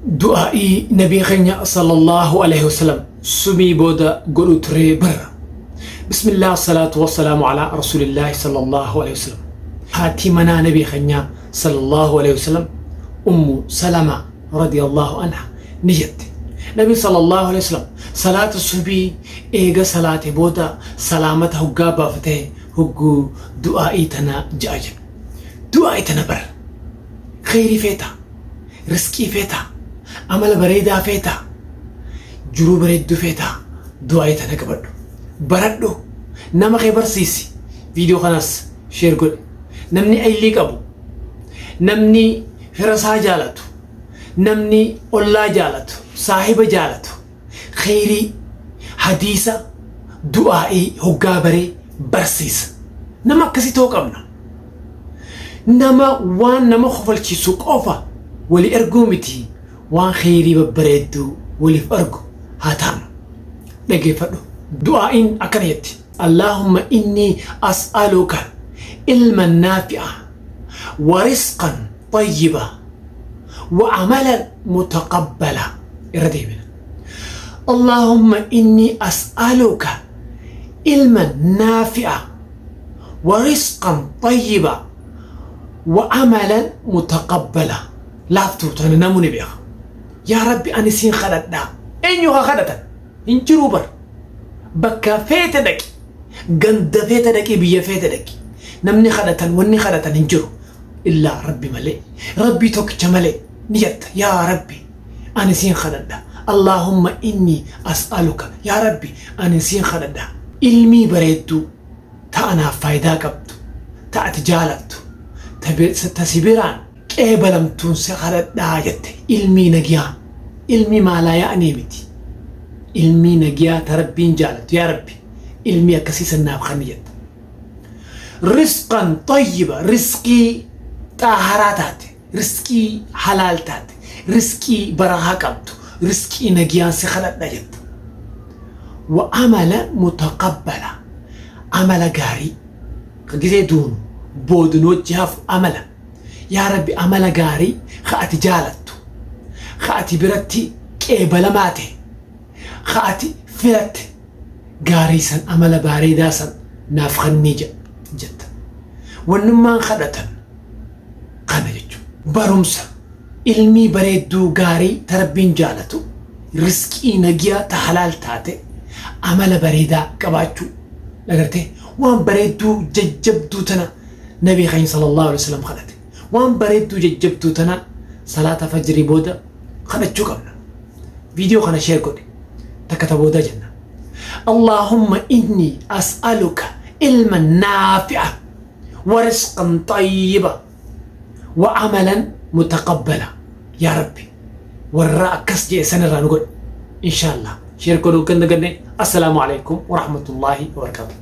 Du'aa'ii Nabii keenya sallallahu alaihi wasallam subii booda godhu ture barra. Bismillah salaatu wassalaamu alaa rasuulillaahi sallallahu alaihi wasallam. Haati manaa Nabii keenyaa sallallahu alaihi wasallam Ummu Salama radiyallahu anha ni jette. Nabi sallallahu alaihi wasallam salaata subii eega salaate booda salaamata hoggaa baafatee hogguu du'aa'ii tana ja'a jedha. Du'aa'ii tana bara. Kheyrii feetaa? Risqii feetaa? Amala bareedaa feetaa? Jiruu bareedduu feetaa? Du'aa'ii tana qabadhu. Baradhu. Nama kee barsiisi. Viidiyoo kanas share godhi. Namni aylii qabu, namni fira isaa jaalatu, namni ollaa jaalatu, saahiba jaalatu, kheyrii, hadiisa, du'aa'ii hoggaa baree barsiisa. Nama akkasii ta'uu qabna. Nama waan nama kofalchiisu qofa wali erguu miti waan kheyrii babbareedduu waliif argu haa taanu. Dhageeffadhu. Du'aa'iin akkana jetti. Allaahumma innii as'aluka ilman naafi'a wa risqan xayyiba wa amalan mutaqabbala. Irra deebina. Allaahumma innii as'aluka ilman naafi'a wa risqan xayyiba wa amalan mutaqabbala. Laaftuu tana namuu ni beeka. Yaa Rabbi ani siin kadhadhaa. Eenyu haa kadhatan? Hin jiruu bar. Bakka feete dhaqi. Ganda feete dhaqi biyya feete dhaqi. Namni kadhatan wanni kadhatan hin jiru. Illaa Rabbi malee. Rabbii tokkicha malee. Ni jetta yaa Rabbi ani siin kadhadha. Allaahumma inni as'aluka yaa Rabbi ani siin kadhadha. Ilmii bareedduu ta anaaf faayidaa qabdu ta ati jaalattu ta si biraan qeebalamtuun si kadhadhaa jette. Ilmii nagiyaa ilmii maalaa ya'anii miti. Ilmii nagiyaa ta Rabbiin jaalattu yaa Rabbi ilmii akkasii san naaf kanni jette. Risqan xayyiba risqii xaaharaa taate risqii halaal taate risqii barakaa qabdu risqii nagiyaan si kadhadha jette. Wa amala mutaqabbala amala gaarii ka gisee duunu booda nu wajji hafu amala yaa Rabbi amala gaarii ka ati jaalattu ka ati biratti qeebalamaa ta'e ka ati filatte gaarii san amala baareedaa san naaf kannii jetta. Wannummaan kadhatan kana jechuudha. Barumsa ilmii bareedduu gaarii ta Rabbiin jaalatu risqii nagiyaa ta halaal taate amala bareedaa qabaachuu agartee waan bareedduu jajjabduu tana Nabii keenya sallallahu alaihi wasallam kadhate. Waan bareedduu jajjabduu tana salaata fajrii booda kadhachuu qabna. Viidiyoo kana share godhi. Takka ta boodaa jenna. Allaahumma inni as'aluka ilman naafi'a wa risqan xayyiba wa amalan mutaqabbala. Yaa Rabbi warra akkas jedhe sanirraa nu godhi. Inshaallah. Share godhuu kan daganne. Assalaamu alaikum wa rahmatullahi wa barakatuh.